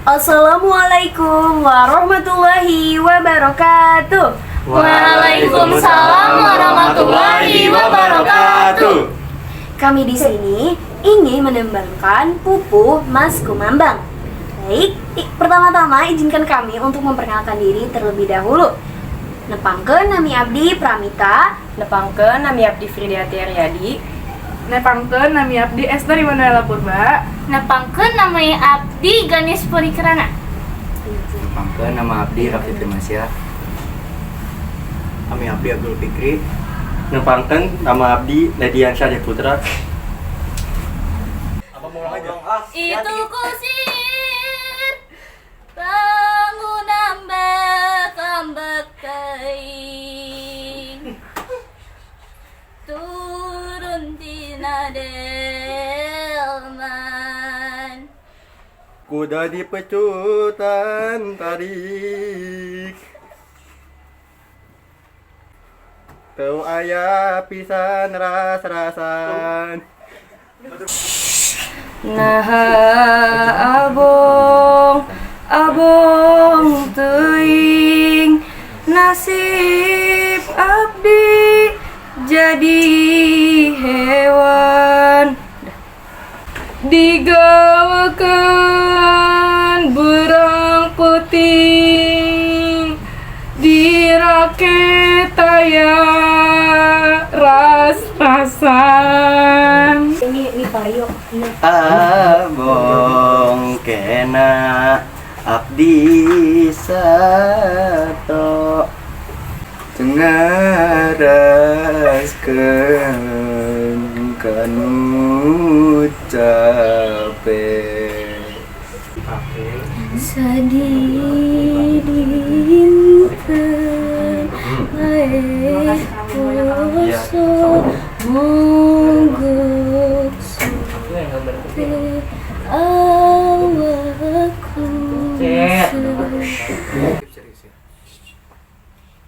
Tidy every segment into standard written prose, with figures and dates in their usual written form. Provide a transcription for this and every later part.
Assalamualaikum warahmatullahi wabarakatuh. Waalaikumsalam warahmatullahi wabarakatuh. Kami di sini ingin menembangkan pupuh Maskumambang. Baik, pertama-tama izinkan kami untuk memperkenalkan diri terlebih dahulu. Nepangkeun nami abdi Pramita. Nepangkeun nami abdi Fridiati Aryadi. Nepangkeun nami abdi Esther Imanuela Purba. Nepangkeun nami abdi Ganis Purikrana. Nepangkeun nama abdi Raffi Primasya. Kami abdi Abdul Fikri. Nepangkeun nama abdi Nadiansyah Putra. Apa mau ulang aja? Itu kusir bangun ambek ambek teuing turun tina delman. Kuda di pecutan tarik. Teu aya pisan ras-rasan. Nah abong abong teuing nasib abdi jadi hewan digawekeun berang peuting diraket aya ras-rasan. Ini Vario. Ini. Abong kena abdi sato tengaraskeun kanu capek. Sedih dinten lae poso mogok sute awakku.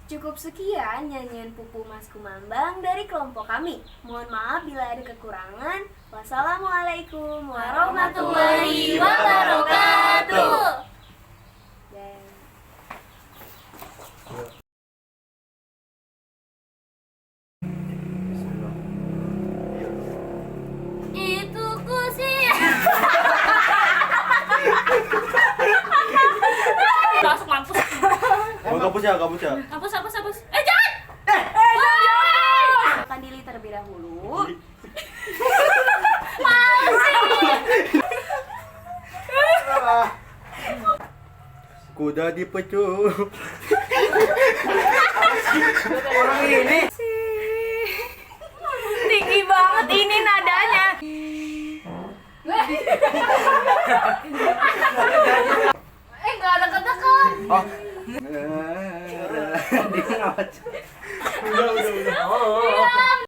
Cukup sekian nyanyian pupuh Maskumambang dari kelompok kami. Mohon maaf bila ada kekurangan. Wassalamualaikum warahmatullahi wabarakatuh. Itu kusir. Langsung mampus. Mau kampus ya, kampus ya. Hapus, hapus, hapus. Eh, jangan! Jangan. Makan dili terlebih dahulu. Kuda di pecut. Orang ini Tinggi banget ini nadanya. Eh, nggak ada dekat-dekat. Oh. Dia ngapa? Udah. Iya.